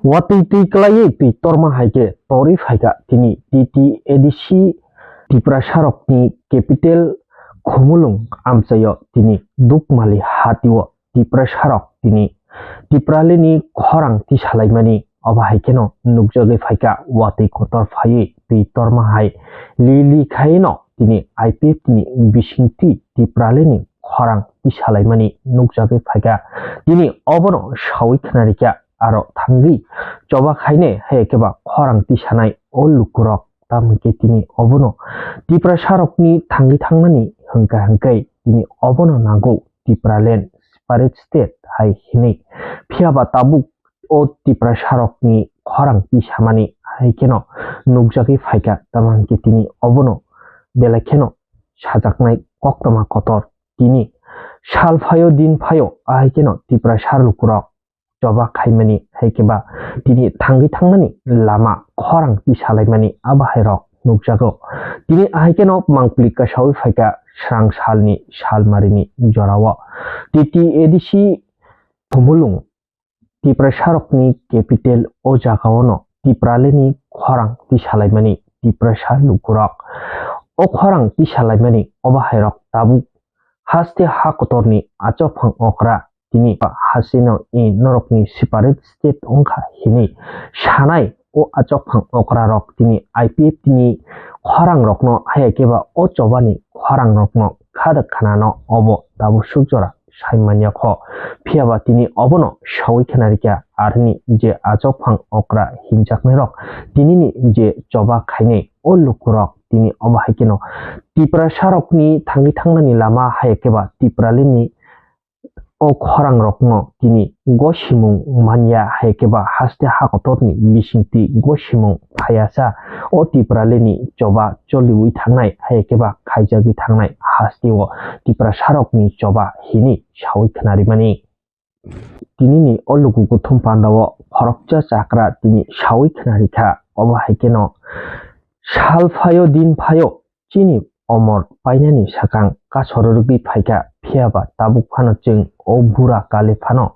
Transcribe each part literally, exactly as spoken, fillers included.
Watwi twi kwlaiwi twi torma hai khe torwi phaikha tini T T A D C Tiprasarokni capital Khumulwng amchaio tini Dukmali hatio Tiprasarok tini Tipralini khorang tisalaimani obo hai kheno nukjagwi phaikha watwi kotor phaiwi twi torma hai li li khaino tini I P F T ni bisingtwi Tipralini khorang tisalaimani nukjagwi phaikha. Tini obono sawi khnarikha aro thangwi choba khainai hai khe ba khorang tisanai o lukurok. Tamo khe tini obono Tiprasarokni thangwi thangnani hwnkha hwnkhe tini obono nango Tipraland separate state hai hinwi. Phiya ba tabuk o Tiprasarokni khorang tisamani hai kheno nukjagwi phaikha. Tamo hwnkhe tini obono belai kheno sajaknai koktwma kotor. Tini sal phaio din phaio ahai kheno Tiprasa lukurok choba khaimani hai khe ba tini thangwi thangnani lama khorang tisalaimani abo hai rok nukjago. Tini ahai kheno mangpli kasawi phaikha srang salni salmarini jorao T T A D C Khumulwng Tiprasarokni capital o jagaono Tipralini khorang tisalaimani Tiprasa lukurok. O khorang tisalaimani obo hai rok tabuk haste ha kotorni achokphang okra tini hasino i norokni separate state wngkha hinwi sanai o achokphang okra rok tini I P F T ni khorang rokno hai khe ba o chobani khorang rokno khadak khanano obo tabuk suk jora sai manya kho. Phiya ba tini obono sawi khnarikha arni je achokphang okra hinjaknairok tinini je choba khainai o lukurok tini obo hai kheno Tiprasarokni thangwi thangnani lama hai khe ba Tipralini o khorang rokno tini gosimung manya hai khe ba haste ha kotorni bisingtwi gosimung phayasa o Tipralini choba choliwi thangnai hai khe ba khaijagwi thangnai hasteo Tiprasarokni choba hinwi sawi khnarimani. Tinini o luku kuthum pandao khoroksa chakra tini sawi khnarikha obo hai kheno sal phaio din phaio chini omor painani sakang kasoro rwgwi phaikha, phiya ba tabuk phano chwng o bura kali phano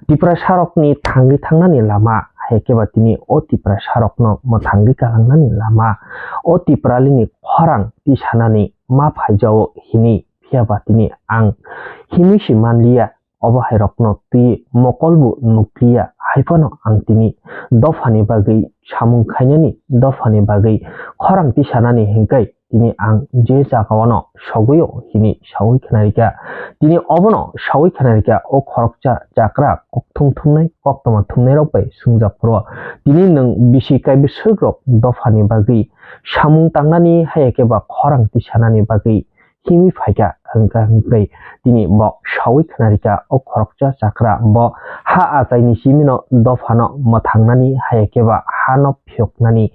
Tiprasarokni thangwi thangnani lama, hai khe ba tini o Tiprasarokno mwthangwi kalangnani lama, o Tipralini khorang tisanani ma phaijao hini, phiya ba tini ang himwi se manliya. Obo hai rokno twi mokol bo nukliya, hai phano ang tini dophani bagwi samung khainani, dophani bagwi khorang tisanani hinkai tini ang je jagao no sogwi o hini sawi khnarikha. Tini obono sawi khnarikha o khoroksa chakra kok thum thumnai koktwma thumnai rok bai swngjak phuru tini nwng bisi kaibrwswk rok dophani bagwi samung tangnani hai khe ba khorang tisanani bagwi himwi phaikha, hwnkha hwnkhe tini bo sawi khnarikha o khoroksa chakra bo ha achaini simino dophano mwthangnani hai khe ba hano phiyoknani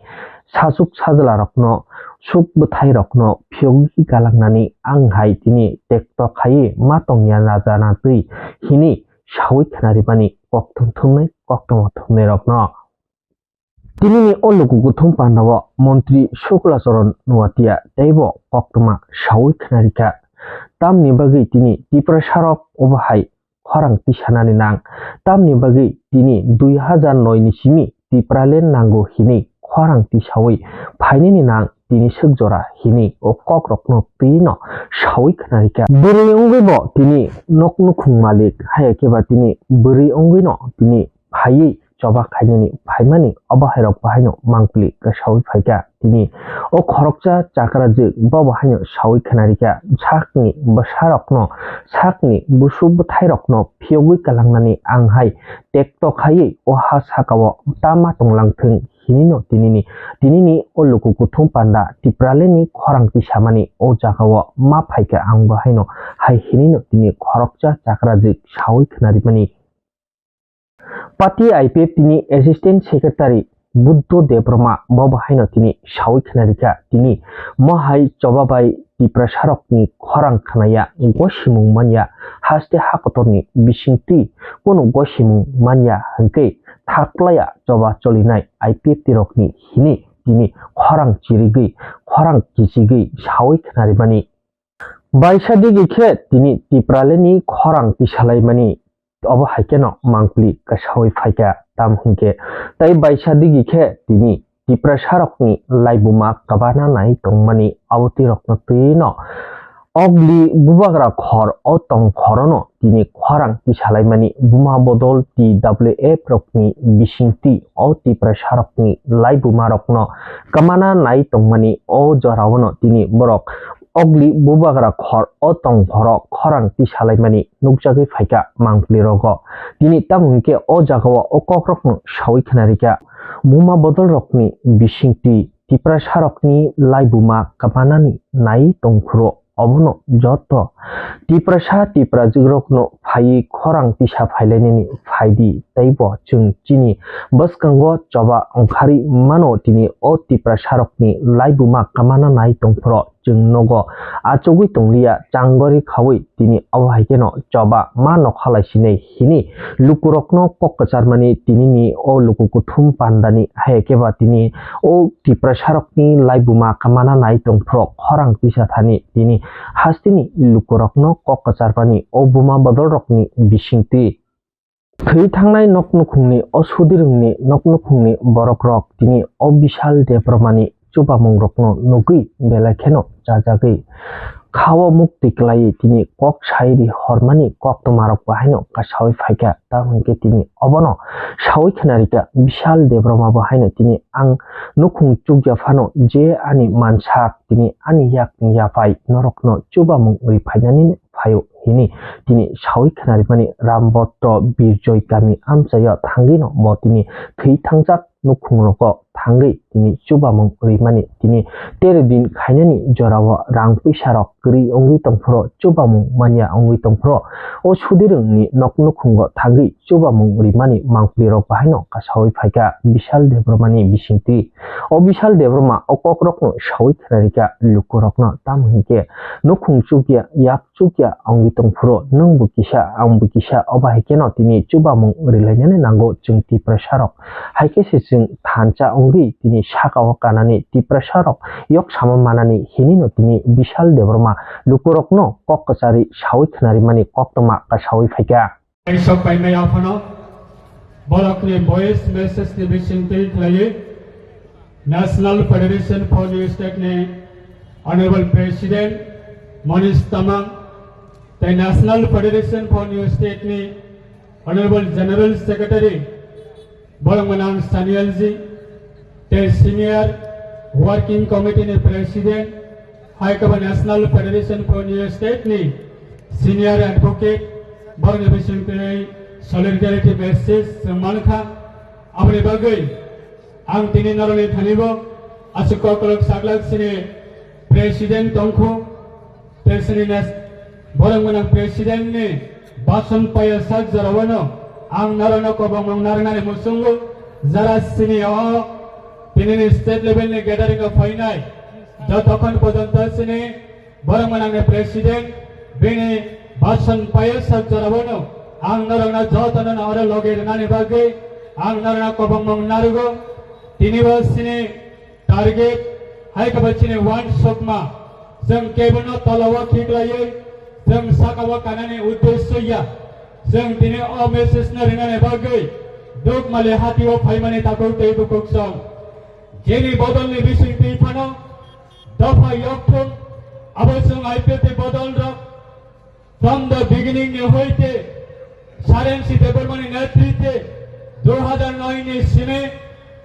sachuk sajla rokno suk bwthai rokno phiyogwi galangnani ang hai tini tekto khaiwi ma tongya na jana twi hini sawi khnarimani kok thum thumnai koktwma thumnai rokno. Tinini o luku kuthum pandao montri Shukla Charan Noatia teibo koktwma sawi khnarikha. Tamni bagwi tini Tiprasarok obo hai khorang tisanani nang. Tamni bagwi tini dui hazar noi ni simi Tipraland nango hinwi khorang tisawi phainani nang tini swk jora hinwi o kokrokno twino sawi khnarikha. Bwrwi wngwibo tini nok nukhung malik hai khe ba tini bwrwi wngwino tini phaiwi choba khainani phaimani obo hai rok bahaino mangpili kasawi phaikha. Tini o khoroksa chakra jwk bo bahaino sawi khnarikha, sakni bwsarokno, sakni busu bwthairokno phiyogwi kalangnani ang hai tekto khaiwi o ha sakao tama tonglang thung hinino tinini, tinini o luku kuthum panda Tipraleni khorang tisamani o jagao ma phaikha ang bahaino hai hinino tini khoroksa chakra jwk sawi khnarimani. Pati I P F T ni Assistant Secretary Buddho Debbarma bo bahaino tini sawi khnarikha, tini mohai choba bai Tiprasarokni khorang khnaya gosimung manya, haste hakotorni bisingtwi kunu gosimung manya hwnkhe thaklaya choba cholinai I P F T rokni hini tini khorang chirigwi khorang kichigwi sawi khnarimani. Baisa digi khe tini Tipraleni khorang tisalaimani obo hai kheno mangpili kasawi phaikha. Tamo hwnkhe tei baisa digi khe tini Tiprasarokni laibuma kwbana nai tongmani abotwirokno twino Ogli bubagra khor o tong khorono tini khorang tisalaimani buma bodol T W F rokni bisingtwi o Tiprasarokni laibumarokno kwmana nai tongmani o joraono tini borok Ogli bubagra khor o tong khoro khorang tisalaimani nukjagwi phaikha mangpli rogo. Tini tamo hwnkhe o jagao o kokrokno sawi khna rikha. Buma bodolrokni bisingtwi Tiprasarokni laibuma kwmanani nai tongphuru obono joto Tiprasa Tiprajwkrokno phaiwi khorang tisa phailainani phaidi, teibo chwng chini bwskango choba ongkharwi mano. Tini o Tiprasarokni laibuma kwmana nai tongphuru chwng nogo achugwi tongliya, changori khaui tini obo hai kheno choba ma nokha lai sinai hini lukurokno kok kwcharmani tinini o luku kuthum pandani hai khe ba tini o Tiprasarokni laibuma kwmana nai tongphuru khorang tisa thani tini hasteni lukurokno kok kwcharmani o buma bodolrokni bisingtwi thwi thangnai nok nukhungni o sudirwngni nok nukhungni borokrok tini o Bishal Debbarmani chubamungrokno nugwi belai kheno chajagwi kha-o mukti kwlaiwi tini kok sai ri hormani koktwmarok bo haino kasaui phaikha. Tamo hwnkhe tini obono saui khna rikha Bishal Debbarma bo haino tini ang nukhung chukya phano je ani mansak tini ani yakni yaphai norokno chubamung ri phainani phaio hini tini saui khna rikmani Rambotro Birjoy kami amchaio thangwino bo tini thwi thangjak nukhungrogo thangwi tini chubamung rimani tini tere din khainani jorao rang puisa rok kwrwi wngwi tongphuru chubamung manya wngwi tongphuru o sudirwngni nok nukhungo thangwi chubamung rimani mangpli rok bahaino kasaui phaikha Bishal Debbarmani bisingtwi. O Bishal Debbarma o kokrokno saui khna rikha lukurokno, tamo hwnkhe nukhung chukya yak chukya wngwi tongphuru nwng bo kisa ang bo kisa, obo hai kheno tini chubamung rilainani nango chwng Tiprasarok. Hai khe se chwng thansa wngwi tini sakao kanani Tiprasarok yok sama manani hinino tini Bishal Debbarma lukurokno kok kwchari saui khnarimani koktwma kasaui phaikha. Kaisok paimai aphano borokni voice message ni bisingtwi khlaiwi National Federation for New State ni Honorable President Manish Tamang tei National Federation for New State ni Honorable General Secretary borok mwnang Sanyal ji, tei Senior Working Committee ni President, hai khe bo National Federation for New State ni Senior Advocate, borokni bisingtwi solidarity message chwng mankha. Aboni bagwi ang tini norokni thani bo aswk kokrok saklak sini President tongkhu. President ni nes-, borok mwnang President ni bason paya sak jorao no ang norokno kobongmung narwknani muchungo, jara sini o tinini state level ni gathering o phainai jotokhon pojonto sini borok mwnang ni President bini bason paya sak jorao no ang norokno jotono no oro logi rwnani bagwi ang norokno kobongmung narwgo. Tini bo sini target hai khe bo chini uansukma, chwng kebono tolao khiklaiwi, chwng sakao kanani uddesyo ya. Chwng tini o message no rinani bagwi Dukmali hatio phaimani takhuk tei bukhuksong. Jeni bodolni bisingtwi phano dopha yokthung, abo chwng I P F T ni bodolrok From the beginning ni hoite Sarensi Debbarmani netritwe dui hajar noi ni simi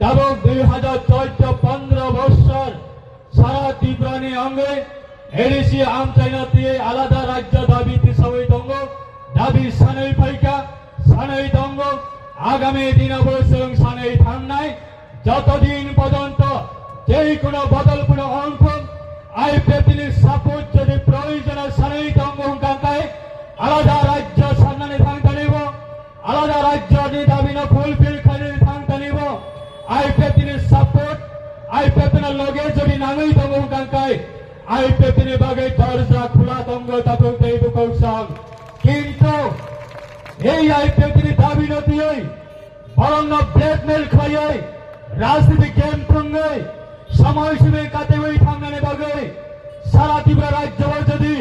tabuk dui hajar choddo pondro bossor sara Tripura ni ongwi A D C amchaino twiwi alada rajya dabi tisawi tongo, dabi sanwi phaikha, sanwi tongo, agami dino bo chwng sanwi thangnai. Joto din pojonto jei kuno bodol kuno ongthung, I P F T ni support jodi proyojon sanwi tongo hwnkha khe alada rajya sannani thang tanibo, alada rajya ni dabi no fulfill khainani thang tanibo, I P F T ni support, I P F T ni loge jodi nangwi tongo hwnkha khe I P F T ni bagwi dorja khula tongo takhuk tei bukhuksong. Kintu ei I P F T ni dabi no twiwi borokno blackmail khlaiwi, rajniti game thwngwi, samoi simi kataiwi thangnani bagwi sara Tripura rajyo o jodi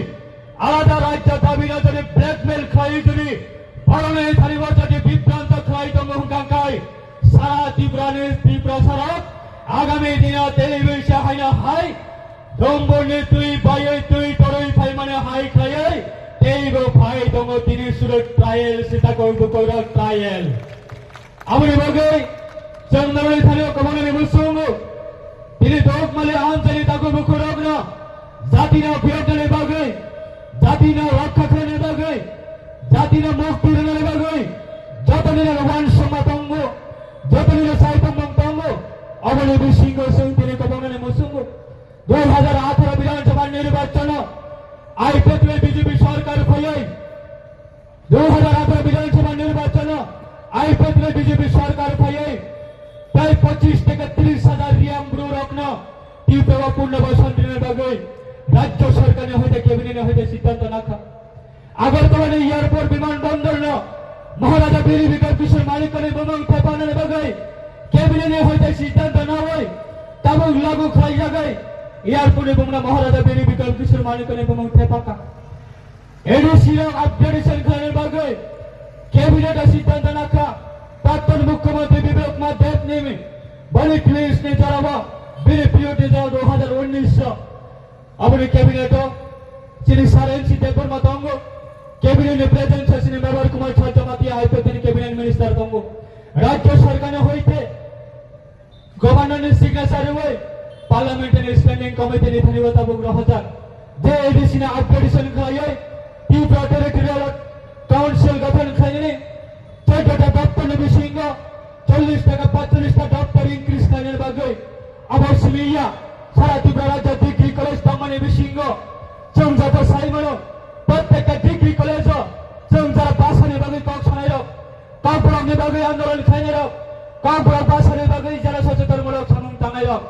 alada rajyo dabino jodi blackmail khlaiwi jodi borokni thani o jodi bibranto khlai tongo hwnkha khe Sara Tiprani Tiprasarok agami dino teibo se haino hai Domboni twi baywi twi torwi phaimani hai khlaiwi teibo phai tongo tini suro trial se takoi bukoirok trial. Aboni bagwi chwng norokni thani o kwbangni muchungo tini Dokmali anchali takoi bukoirokno jatino phiyoknani bagwi, jatino rokha khlainani bagwi, jatino mukti rwnani bagwi jotonino uansukma tongo, jotonino chaitokmung tongo. Aboni bisingo chwng tini kwbangni muchungo dui hajar atharo Bidhan Sabha nirbachono I P F T B J P sorkar phaiwi, dui hajar atharo Bidhan Sabha nirbachono I P F T B J P sorkar phaiwi prai pochis theke tris hajar Riyang bru rokno Tripura o punnabasan rina bagwi Rajya Sorkar ni hoite cabinet ni hoite siddhanto nakha. Agartala ni airport biman bondor no Maharaja Bir Bikram Kishore Manik ni bumung thepanani bagwi cabinet ni hoite siddhanto nawi tabuk lagu khlai jagwi airport ni bumung Maharaja Bir Bikram Kishore Manik ni bumung thepaka. A D C rok upgradation khlaina bagwi cabinet o siddhanto nakha. Prakton Mukhyamantri Bibek Kumar Deb ni boni please ni jorao bini period ni jorao dui hajar unnish o aboni cabinet o chini Sir N C Debbarma tongo. Cabinet ni presence o chini Mevar Kumar Jamatia I P F T ni cabinet minister tongo. Rajya Sorkar ni hoite Governor ni signature rwi Parliamentary Standing Committee ni thani o tabuk rohorjak. Je A D C ni upgradation khlaiwi Tripura Territorial Council gothon khlainani chauddota doptor ni bisingo chollish taka paitalish ta doptor increase khlainani bagwi abo simi ya sara Tripura rajyo degree college tongmani bisingo chwng joto sai mano, prottekta degree college o chwng jara bhasha ni bagwi kok sanai rok, Kokborok ni bagwi andolon khlainai rok, Kokborok bhasha ni bagwi jana socheton mulok samung tangnai rok.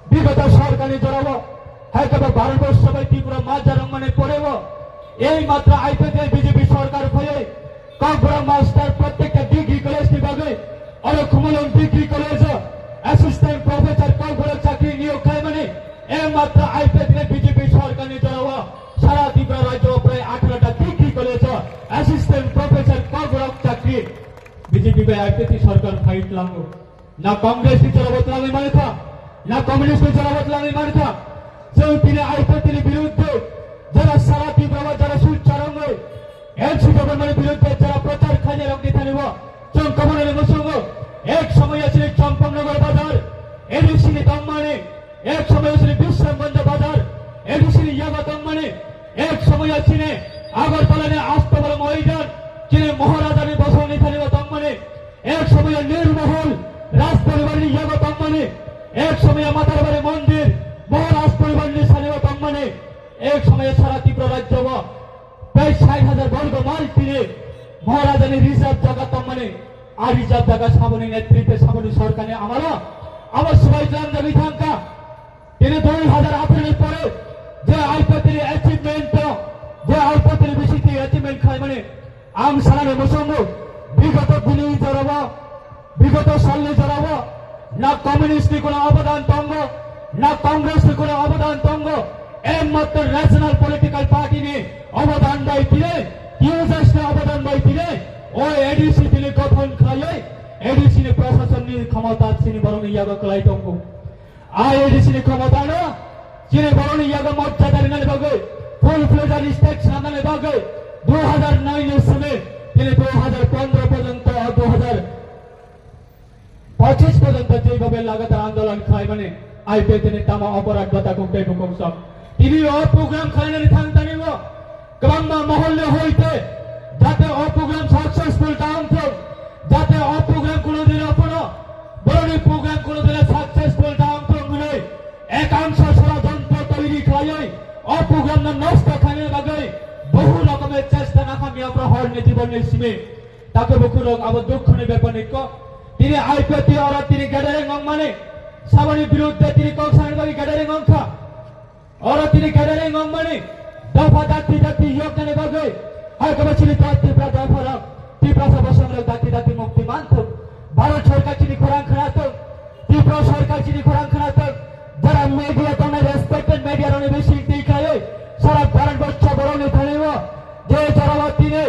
Bigoto sorkar ni jorao, hai khe bo Bharat borsho bai Tripura majra rwngmani poreo, ei matra I P F T B J P sorkar phaiwi Kokborok master prottekta degree college ni bagwi oro Khumulwng degree college o assistant professor Kokborok chakri niyok khlaimani, ei matra I P F T B J P sorkar ni jorao sara Tripura rajyo o prai atharo ta degree college o assistant professor Kokborok chakri. B J P bai I P F T sorkar fight lango. Na Congress ni jora botlangi mankha, na Communist ni jora botlangi mankha. Chwng tini I P F T ni biruddhe jara sara Tripura o jara sut charangwi N C government ni biruddhe jara prochar khainai rok ni thani o chwng kwmani muchungo. Ek somoyo chini Champaknagar bazar A D C ni tongmani, ek somoyo chini Bisramganj bazar A D C ni yago tongmani, ek somoyo chini Agartala ni Astobal moidan chini Maharaja ni bosong ni thani o tongmani. Ek somoyo Nirmohol Rajporibar ni yago tongmani, ek somoyo Matarbari Mondir Maharaj poribar ni sani o tongmani, ek somoyo sara Tripura rajyo o prai sait hajar borgo mile tini Maharaja ni reserve jaga tongmani, a reserve jaga saboni netritwe saboni sorkar ni amalo abo swbai jwlang jagwi thangkha. Tini dui hajar atharo ni pore je I P F T ni achievement to, je I P F T ni bisingtwi achievement khlaimani, ang sanani muchungo, bigoto dini jorao, bigoto salni jorao, na Communist ni kono obodan tongo, na Congress ni kono obodan tongo, ekmatro National Political Party ni obodan bai tini, T S S ni obodan bai tini, o A D C tini gothon khlaiwi, A D C ni prashason ni khomota chini borokni yago kwlai tongo. I A D C ni khomotano chini borokni yago morjada rinani bagwi, full fledged state swnamnani bagwi dui hajar noi ni simi tini dui hajar pondro porjonto, dui hajar pochis porjonto jeibabe lagatar andolon khlaimani I P F T ni tamo oporad bata kok tei bukong sok. Tini o program khlainani thang tani o Kwbangma mohol ni hoite jate o program successful ta wngthung, jate o program kuno dino phano borokni program kuno dino successful ta wngthung hwnwi ekangsho sorojontro toiri khlaiwi o program no nosto khaina bagwi bohu rokome chesta nakha miya borok horni jibonni simi. Takhe bukhurok abo dukhoni bepar ni kok. Tini I P F T oro tini gathering wngmani saboni biruddhe tini kok sanani bagwi gathering wngkha. Oro tini gathering wngmani dopha dakti dakti yoknani bagwi hai khe chini dopha Tripura dopharok, Tiprasa bosongrok dakti dakti mukti manthung. Bharat sorkar chini khorang khnathung, Tripura sorkar chini khorang khnathung. Jara media tongnai respected media rokni bising twi khlaiwi sara Bharat borsho borokni thani o je jorao tini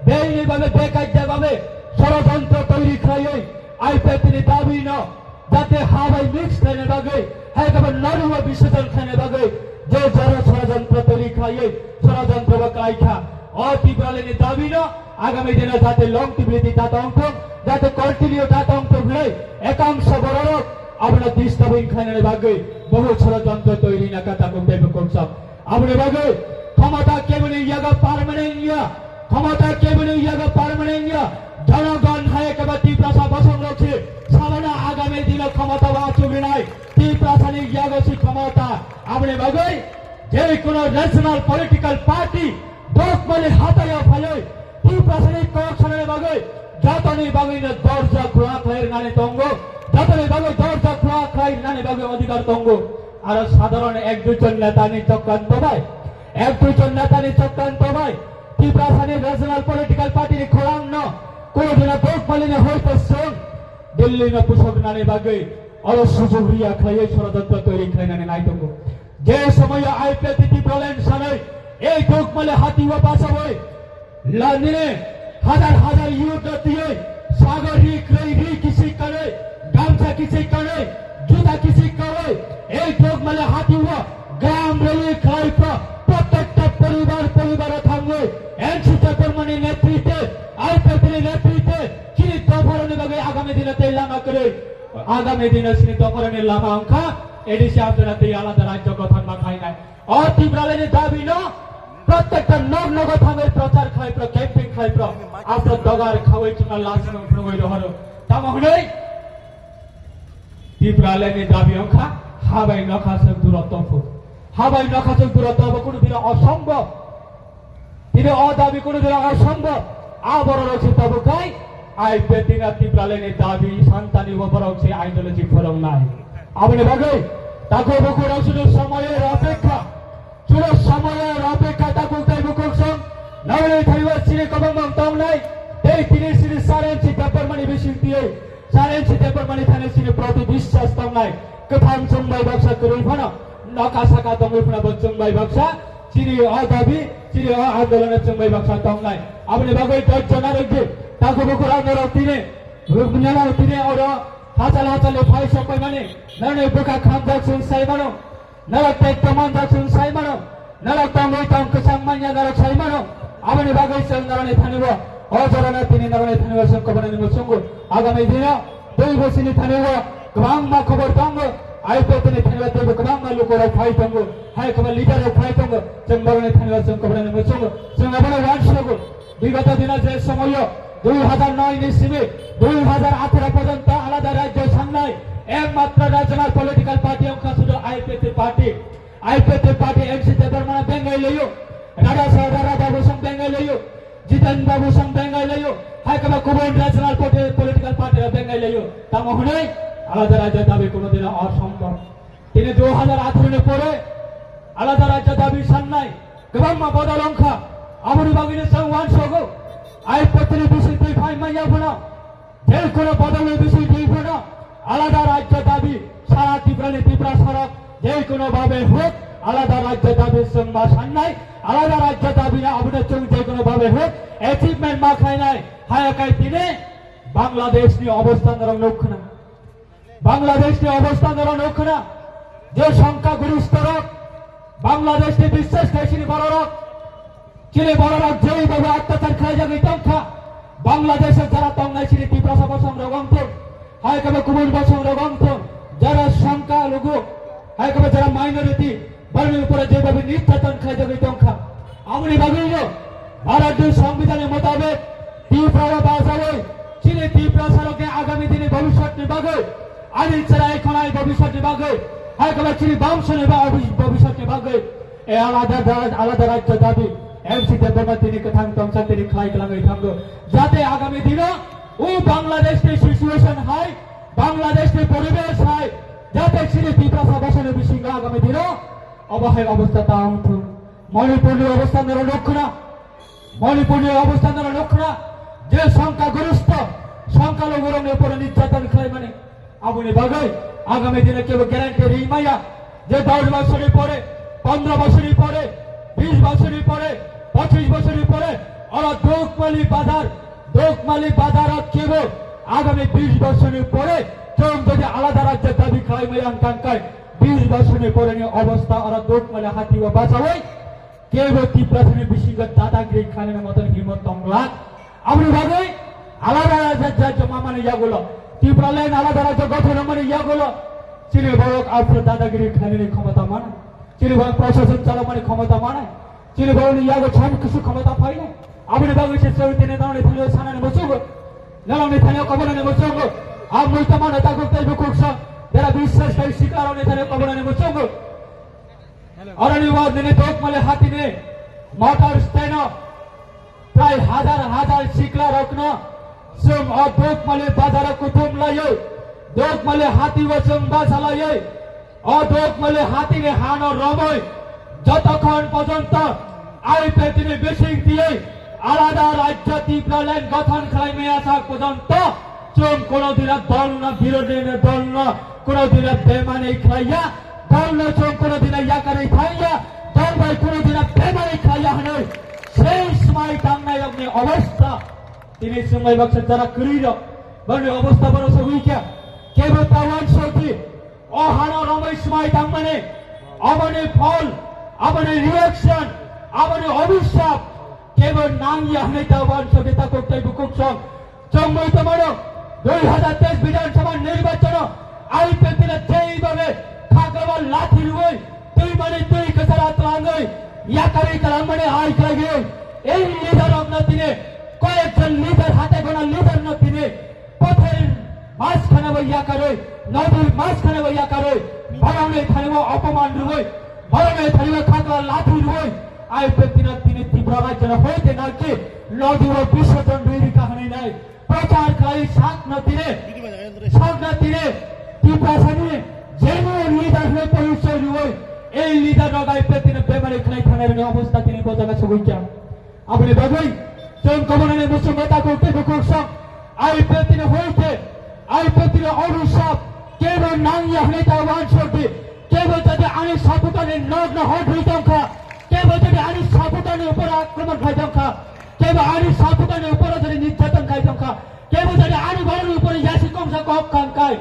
beini babe bekaidya babe sorojontro toiri khlaiwi I P Tini dabi no jate ha bai mix khaina bagwi, hai khe bo norwi o bisajan khaina bagwi je jora chorajantro toli khlaiwi chorajantro bo khlai kha. O Tipralani dabi no agami dino jate long tibility ta tong thung, jate continue ta tong thung hwnwi ekangsa bororok abono disturbing khlainani bagwi bohut chorajantro twi rina kha tabuk tei bukhuk sok. Aboni bagwi khomota keboni yago permanent ya, khomota keboni yago permanent ya. Jonogon hai khe ba Tiprasa bosongrok se sabono agami dino khomota o achuk rinai. Tiprasani yago se khomota. Aboni bagwi je kono regional political party Dokmali hataya phaiwi Tiprasani kok sanani bagwi jotoni bagwino dorja khula khlai rwnani tongo, jotoni bagwi dorja khula khlai rwnani bagwi odhikar tongo. Aro sadharon ek duijon netani chokranto bai, ek duijon netani chokranto bai Tiprasani regional political party ni khorang no kono dina Dokmali ni hoito song Delhi no pusok nani bagwi oro sujug riya khlaiwi chorajantro toiri khlainani nai tongo. Je somoyo I P F T Tipraland sanai ei Dokmali hati o basawi landine hajar hajar youth no tiyoi sagor ri kroi ri kisi kanai gamsa kisi kanai juta kisi kanai ei Dokmali hati o gram rally khlai pro prottekta poribar poribar o thangwi N C Debbarmani netritwe I P F T ni netritwe chini dopharoni bagwi agami dino tei lama kwrwi. Agami dino chini dopharani lama wngkha A D C Abdullah tei alada rajyo gothon ma khainai. O Tipralani dabi no prottekta nok nogo thangwi prochar khlai pro, camping khlai pro, after dogar khawi chuna lasno phunugwi rohoro. Tamo hwnwi Tipralani dabi wngkha habai nokha se duro tofu. Habai nokha se duro tofu kunu dino osombo. Tini o dabi kunu dino osombo. A bororok se tobu kai I P F T ni Tipralani dabi santani o borok se ideology phwrwngnai. Aboni bagwi takhuk bukhuk rok sudu somoyor apekha. Sudu somoyor apekha takhuk tei bukhuk song. Nabini thaiwa chini kobong bong tongnai. Tei tini chini saren si Debbarmani bising tiyoi. Saren si Debbarmani thani chini proti biswas tongnai. Kwthang chwng bai baksa kwrwi phano. Nokha saka tongwi phano bo chwng bai baksa. Chini o dabi, chini o andolon chwng bai baksa tongnai. Aboni bagwi dot jona rwgdi. Takhuk bukhuk rok norok tini. Rukmana rok tini oro hachal hachal phai sok pai mani. Nani bwkha khamjak chwng sai mano. Norok tei tongmanjak chwng sai mano, norok tongwi tong kwchang manya norok sai mano, aboni bagwi chwng norokni thani o, o jorano tini norokni thani o chwng koborani muchungo. Agami dino tei bosini thani o kwbangma khobor tongo, I P F T ni thani o teibo kwbangma lukurok phai tongo, hai kwbangma leader rok phai tongo, chwng borokni thani o chwng koborani muchungo, chwng abono uansugo. Bigoto dino je somoyo dui hajar noi ni simi dui hajar atharo porjonto alada rajyo sangnai ekmatro regional political party wngkha sudu I P F T party. I P F T party M C Debbarma bengai layo, Rada Sa-, Rada Babu Song bengai layo, Jiten Babu Song bengai layo, hai khe ba kubun regional party, political party rok bengai layo. Tamo hwnwi alada rajyo dabi kono dino osombob. Tini dui hajar atharo ni pore alada rajyo dabi sannai kwbangma bodol wngkha. Aboni bagwino chwng uansugo. I P F T ni bising twi phai manya phano, je kono bodolni bising twi phano alada rajyo dabi sara Tripura ni Tiprasa rok je kono babe huk alada rajyo dabi chwng ma sannai, alada rajyo dabi no abono chwng je kono babe huk achievement ma khlainai. Haya kai tini Bangladesh ni obostha norok nuk khna. Bangladesh ni obostha norok nuk khna, je songkha goristo rok, Bangladesh ni biswas khai chini bororok, chini bororok jei babo attachar khlai jagwi tongkha, Bangladesh o jara tongnai chini Tiprasa bosong rok wngthung, hai khe bo kubun bosong rok wngthung, jara songkha lugu, hai khe bo jara minority, Borokni upore jebhabe nirjaton khlaijagwi tongkha, aboni bagwino Bharatni Songbidanni motabek Tripura o bajawi chini Tiprasarokni agami dini bhobishyotni bagwi, ani cherai khonai bhobishyotni bagwi, hai khe ba chini bamsoni ba bhobishyotni bagwi e alada da-, alada rajyo dabi M C Debbarma tini kwthang tongsa tini khlai kwlangwi thango, jate agami dino o Bangladeshni situation hai, Bangladeshni poribesh hai, jate chini Tiprasa bosoni bisingo agami dino obo hai obostha ta wngthung. Manipurni obostha norok nuk khna. Manipurni obostha norok nuk khna. Je songkha goristo, songkha logurokni upore nirjaton khlaimani. Aboni bagwi agami dino kebo guarantee ri maya. Je dos bosoni pore, pondro bosoni pore, bis bosoni pore, pochis bosoni pore, oro Dokmali bazar, Dokmali bazar o kebo Agami bish bochorni pore chwng jodi alada rajyo dabi khlaimaya wngkha khe, bish bochorni poreni obostha oro Dukmali hati o bachaui kebo Tiprasani bisingo dadagiri khlainani moton himot tongla. Aboni bagwi alada rajyo joma mani yagulo, Tipraland alada rajyo gothon mani yagulo, chini borok afro dadagiri khlainani khomota mana, chini borok prosason chalokmani khomota mana. Chini borokni yago cham kisu khomota phainai. Aboni bagwi se chwng tini norokni thani sanani muchungo. Norokni thani kobolani muchungo. Ang muitamano takhuk tei bukhuk sa. Jara biswas tei sikarokni thani kobolani muchungo. Oroni wad nini Dukmali hatini motor stand o prai hajar hajar sikla rokno chwng o Dukmali bazaro kuthum laiwi, Dukmali hati o chwng basa laiwi, o Dukmali hatini hano romwi jotokhon pojonto I P F T ni bising tiywi alada rajyo Tipraland gothon khlaimaya sak pojonto chwng kono dina dolno, birodini dolno kono dina bemani khlaiya, dolno chwng kono dina yakarwi thangya, dol bai kono dina bemani khlaiya hwnwi sei swmai tangnai rokni obostha. Tini swmai baksa jara kwrwi rok, bani obostha bono sogwi kha, kebo ta wansokdi. O hano romwi swmai tangmani, aboni phol, aboni reaction, aboni obhisap kebo nangya hwnwi ta wansokdi takhuk tei bukhuk song. Chwng muitamano dui hazar teis Bidhan Sabha nirbachano I P F T no jeibabe khakaba lathi rwui twimani twi kwchara twlangwi yakarwi kwlangmani hai khlaigwi ei leader rokno tini koyekjon leader hatai gona leader no tini Pothor maskhanabo yakarwi, nodir maskhanabo yakarwi, borokni thani o opoman rwui, borokni thani o khakla lathi rwui, I P F T no tini Tripura rajyano hoite nalchi, nodiro bisorjon rwi rikha hwnwi nai prochar khlai sakno tini, sakno tini Tiprasani genuine leader hwnwi porichoy rwui, ei leader rok I P F T no bemari khlai thangnai rwni obostha tini bo jaga sogwi kha. Aboni bagwi chwng kobolani muchungo takhuk tei bukhuk song I P F T ni hoite, I P F T ni obhisap kebo nangya hwnwi ta wansokdi, kebo jodi ani supporter ni nokno hot rwi tongkha, kebo jodi ani supporter ni upor akromon khai tongkha, kebo ani supporter ni upor jodi nirjatan khai tongkha, kebo jodi ani borokni upor yasi kongsa kok khang khai,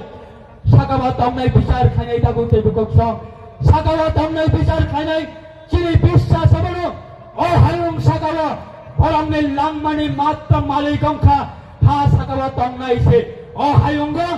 sakao tongnai bichar khainai takhuk tei bukhuk song, sakao tongnai bichar khainai chini biswas abono o hayung sakao borokni langmani matro malik wngkha, ha sakao tongnai se o hayungo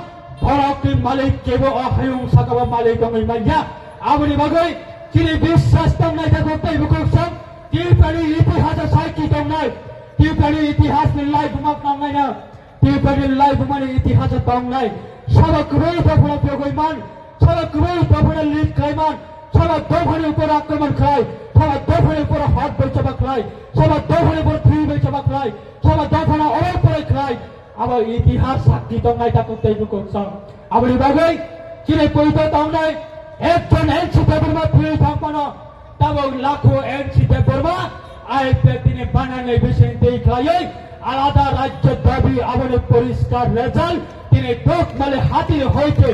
borokni malik kebo o hayung sakao malik wngwi manya. Aboni bagwi chini biswas tongnai takhuk tei bukhuk song Tiprani itihas sakhi tongnai, Tiprani itihasni lai bumak nangnaina. Tiprani lai bumani itihas tongnai. Sabo kwrwi dophano phiyogwi man, sabo kwrwi dophano lead khlai man, sabo dophani upor akromon khlai, sabo dophani upor hot bai chaba khlai, sabo dophani upor thwi bai chaba khlai, sabo dophano orai porai khlai. Abo itihas sakhi tongnai takhuk tei bukhuk song. Aboni bagwi chini poito tongnai ekjon N C Debbarma thwi thangmano. Tabok lakho N C Debbarma I P F T ni banangnai bising twi khlaiwi alada rajyo dabi aboni poriskar result tini Dukmali hati hoite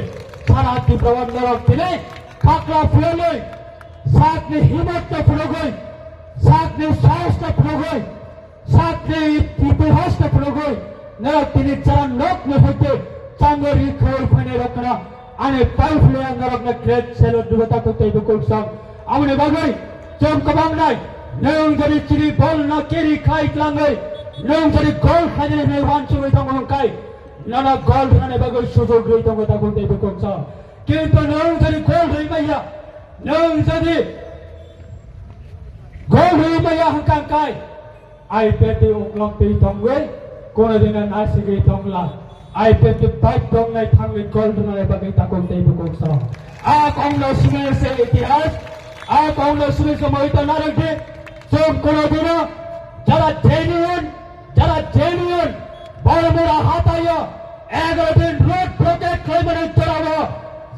sara Tripura o norok tini khakla phiyogwi sakni himmat no phunugwi sakni sahos no phunugwi sakni itihas no phunugwi norok tini chara nokni hoite changori khoi phainai rokno ani pai phulya norokno great salute rwbatai tei bukhuk song. Aboni bagwi chwng kwbang nai, nwng jodi chini bol no carry khai tlangwi, nwng jodi goal khainani hinwi wansugwi tongo hwnkhai, nono goal rwnani bagwi sujok rwi tongo takhuk tei bukhuk song. Kintu nwng jodi goal rwi maya, nwng jodi goal rwi maya hwnkha hwnkhai, I P F T uklok twi tongwi, kono dina nasigwi tongla. I P F T bai tongnai thangwi goal rwnani bagwi takhuk tei bukhuk song. A kongno simi se itihas, a kongno simi se moito narwkdi. Chwng kono dino jara genuine, jara genuine, Bormura hataio egaro din road blockade khlaimani jorao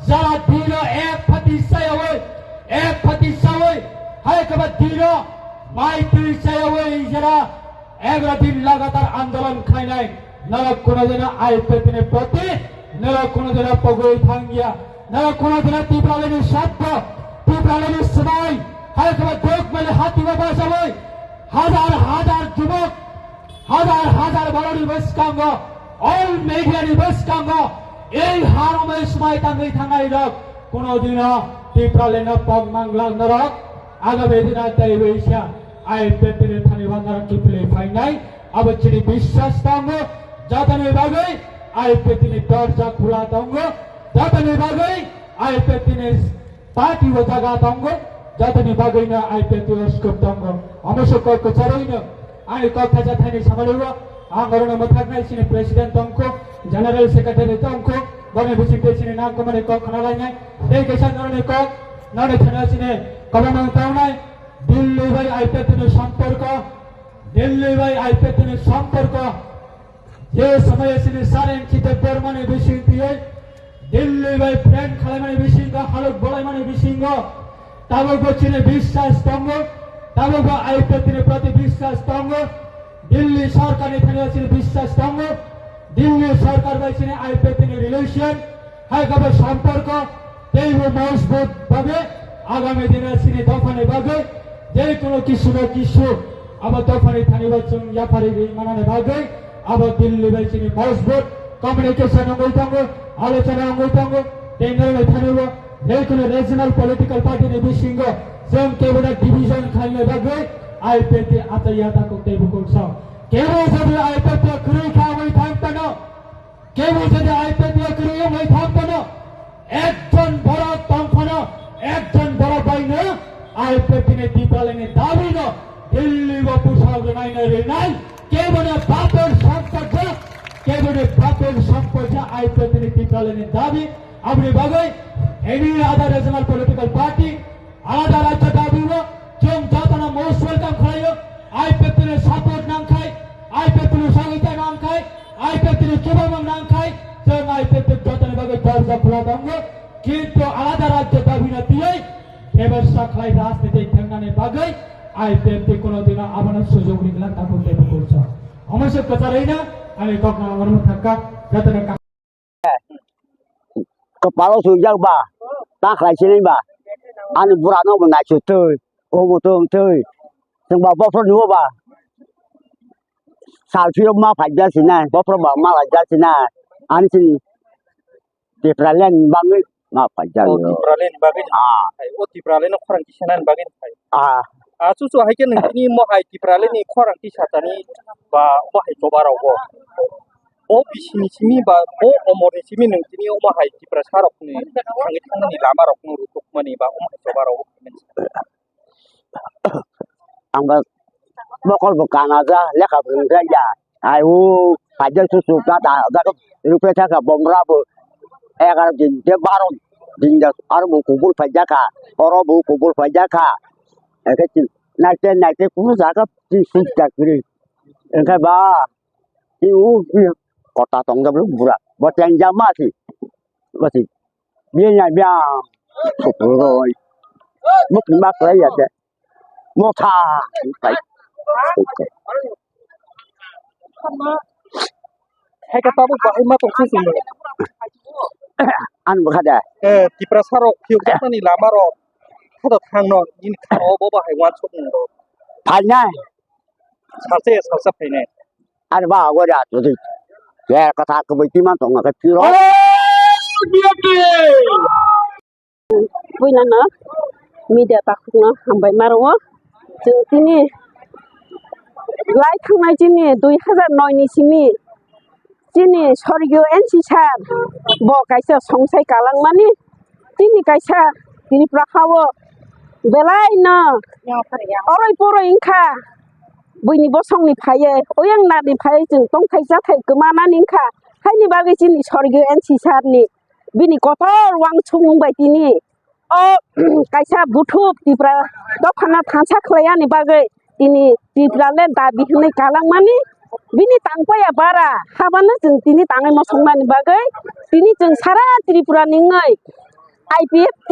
jara dino ek phati sayawi, ek phati sawi, hai kaba dino mai twi sayawi jara egaro din lagatar andolon khlainai. Norok kono dino I P F T ni proti, norok kono dino pogwi thangya, norok kono dino Tipralani sabdo, Tipralani swmai, hai kaba Dukmali hati o bachawi hajar hajar jubok, hajar hajar borokni bwskango All media ni bwskango ei harmai swmai tangwi thangnai rok kuno dino Tipraland no pok manglang norok agami dino tei wisa I P F T ni thani bandar kiphilwi phainai abo chini biswas tongo. Jotoni bagwi I P F T ni dorja khula tongo. Jotoni bagwi I P F T ni party o jaga tongo, jotoni bagwino I P F T o scope tongo. Omo se kok kwcharwino ani kok thaisa thani samaliwo, ang orono mwthaknai chini president tongkho, general secretary tongkho, boni bisingtwi chini nangkukmani kok khnalainai. Tei kaisa noroni kok, noroni thani chini kwbangma tongnai, Delhi bai I P F T ni somporko, Delhi bai I P F T ni somporko, je somoyo chini Saren Chitokbarmani bisingtwi Delhi bai friend khalaimani bisingo, halok bolaimani bisingo, tabukbo chini biswas tongo, tabukbo I P F T ni proti biswas tongo, Delhi sorkarni thani chini biswas tongo, Delhi sorkar bai chini I P F T ni relation, hai khe bo somporko teibo mojbut bhabe agami dino chini dophani bagwi je kono kisu na kisu abo dophani thani bo chwng yapharwi manani bagwi abo Delhi bai chini mojbut communication wngwi tongo, alochona wngwi tongo, tei norokni thani bo je kono regional political party ni bisingo chwng kebono division khlaina bagwi I P F T achaiya takhuk tei bukhuk sa. Kebo jodi I P F T kwrwi kha wngwi thang tano, Kebo jodi I P F T o kwrwi wngwi thang phano, ekjon borok tong phano, ekjon borok bai no I P F T ni Tipraland ni dabi no Delhi o pusok rwnai no rwnai, kebo no bapor sompot ja, kebo no bapor sompot ja I P F T ni Tipraland ni dabi, aboni bagwi any other regional political party, Alada rajya dabi o chwng jotono most welcome khlaio. I P F T ni support nangkhai, I P F T ni sahita nangkhai, I P F T ni chubamung nangkhai, chwng I P F T jotoni bagwi dorja khula tongo. Kintu alada rajya dabi no tiyai bebasta khlai rajniti thangnani bagwi I P F T kono dino abono sujok rigla takhuk tei bukhuk sa. Omo se kwcharwi no ani kok no normo thangkha, jotono ka- Kwpalo swijak ba, ta khlai sinai ba, ani bura no bo naisuk twi, omo tong twi, chwng ba bophor ni o ba, sal phiyok ma phaijak sinai, bophor ba ma laijak sinai, ani sini Tipraland bangwi ma phaijak. O Tipraland bagwi. Ah. Hai, o Tipraland no khorang kisa nani bagwi hai. Ah. Ah, chuchu hai khe nung tini mo hai Tipraland ni khorang kisa tani ba mo hai choba rok bo. Bo bisini simi ba bo omor ni simi nung tini omo hai Tiprasa rok ni thangwi thangnani lama rok no rwtwk mani ba omo hai choba rok. Ang ba mokol bo kana ja, lekha bo wngkha ya. Ai o paijak chuchu ta da da rupre thaka bomra bo egar din de baro din da aro bo kubul paijak kha, oro bo kubul paijak kha. Eke tin naite naite kunu jaga tin suk jakri. Engkhe ba i u i kota tong da bura. Bo teng jama si. Bo si. Bia nya bia. Kukuroi. Muk ni mak lai ya te. Motha. Kai. Hai ka tabuk bahai ma tong sisi mo. An bukha da. Eh, Tiprasa rok phiyok jaknani lama rok. Kha da thang no, nini kha o bo bahai wan sok ni. Phainai. Salsa ya salsa phainai. Ani ba go da tu di. Ya kha tha ko bai ti man tong ka phiro. Puila no media takhuk no hambai ma rwo. Chwng tini lai thangnai chini dui hazar noi ni simi chini sorgio N C sir bo kaisa songsai kalangmani tini kaisa Tripura hao belai no oroi poroi wngkha. Buini bosong ni phaiye, oyang nar ni phaiye chwng tongthai chathai kwma nani wngkha. Haini bagwi chini sorgio N C sir ni bini kotor wansukmung bai tini o kaisa buthuk Tipra dophano thansa khlai yani bagwi tini Tipraland dabi hwnwi kalangmani bini tangpaya bara habano chwng tini tangwi mosongmani bagwi tini chwng sara Tripura ni wngwi I P F T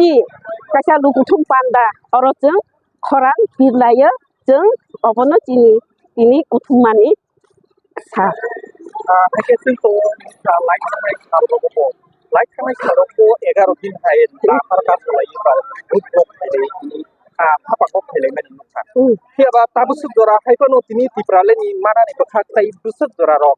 kaisa lukuthuk panda oro chwng khorang pirlaio. Chwng obono chini tini kuthumani sa. Ah, haikhe chwng to, ah, lai thangnai sal rogo bo, lai thangnai sal rogo bo egaroh din hai lama rwkha khlaiwi ba, bujrok khailai, ah, hapang kok khailai mani nukha. Hmm. Phiya ba tabuk swk jora hai phano tini Tipraland ni manani bwkha tei bwswk jora rok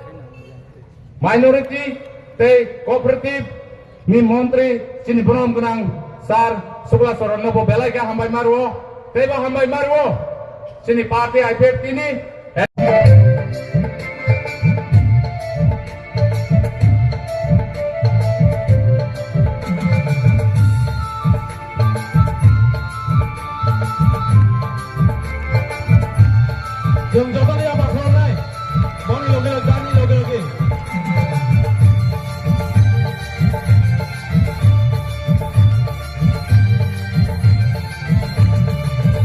minority tei cooperative ni montri chini borom gwnang sir Sukla Charan no bo belai khe hambai ma rwo, tei bo hambai ma rwo chini party I P F T ni. Chwng jotono yapha khlai nai. Boni loge loge, ani loge loge.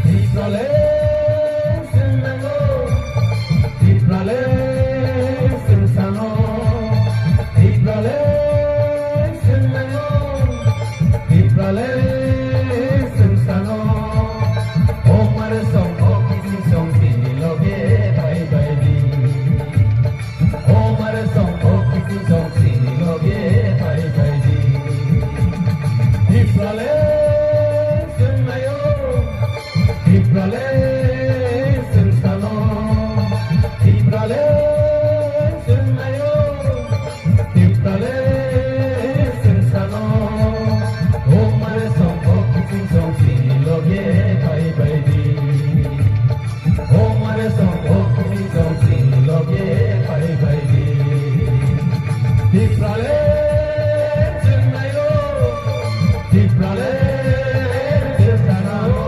Tiprale chwng nango, Tiprale chwng sano, Tiprale chwng nango, Tiprale chwng sano. O mare song, o kisi song, chini loge bai bai di. O mare song, o kisi song, chini loge bai bai di. Tiprale chwng nayo, Tiprale chwng sano, Tiprale chwng nayo, Tiprale chwng sano. O mare song, o kisi song, chini loge bai bai di. O mare song, o kisi song, chini loge bai bai di. Tiprale chwng nayo, Tiprale chwng nayo.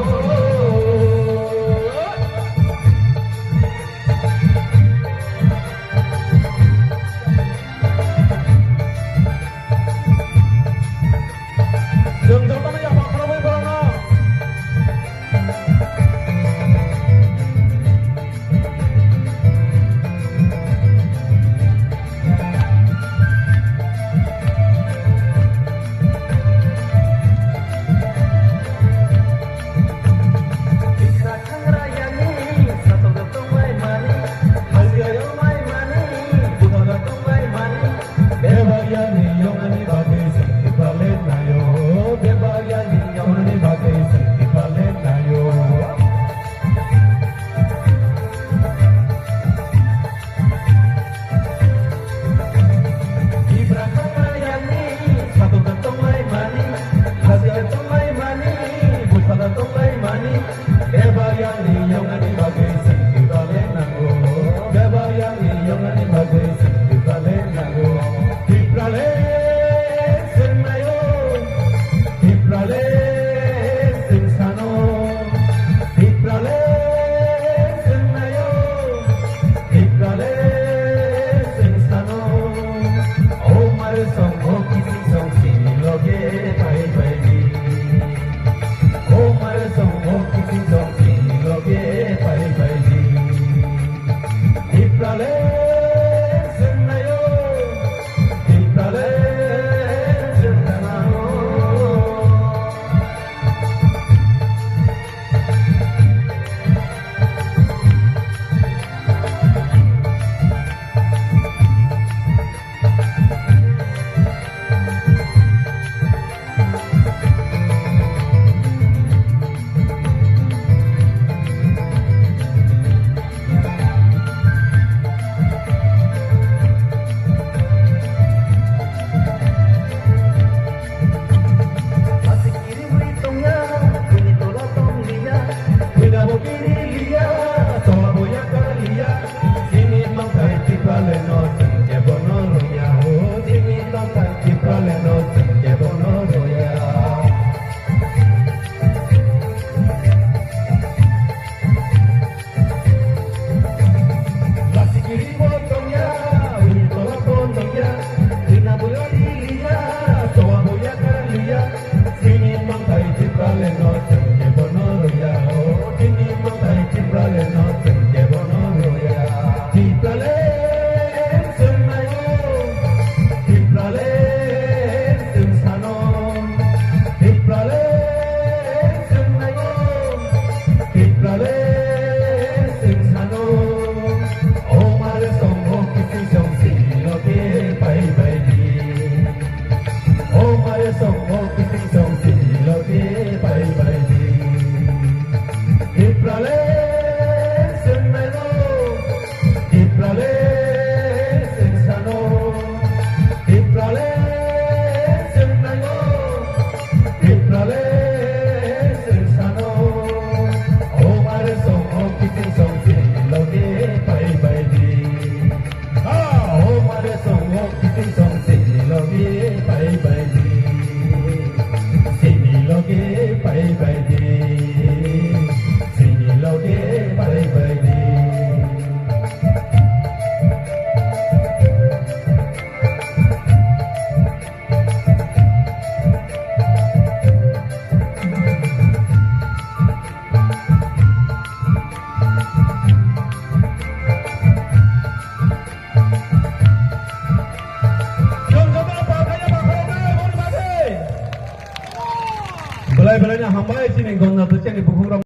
Belai no hambai chini Ganda Tuchani bukhuk rok.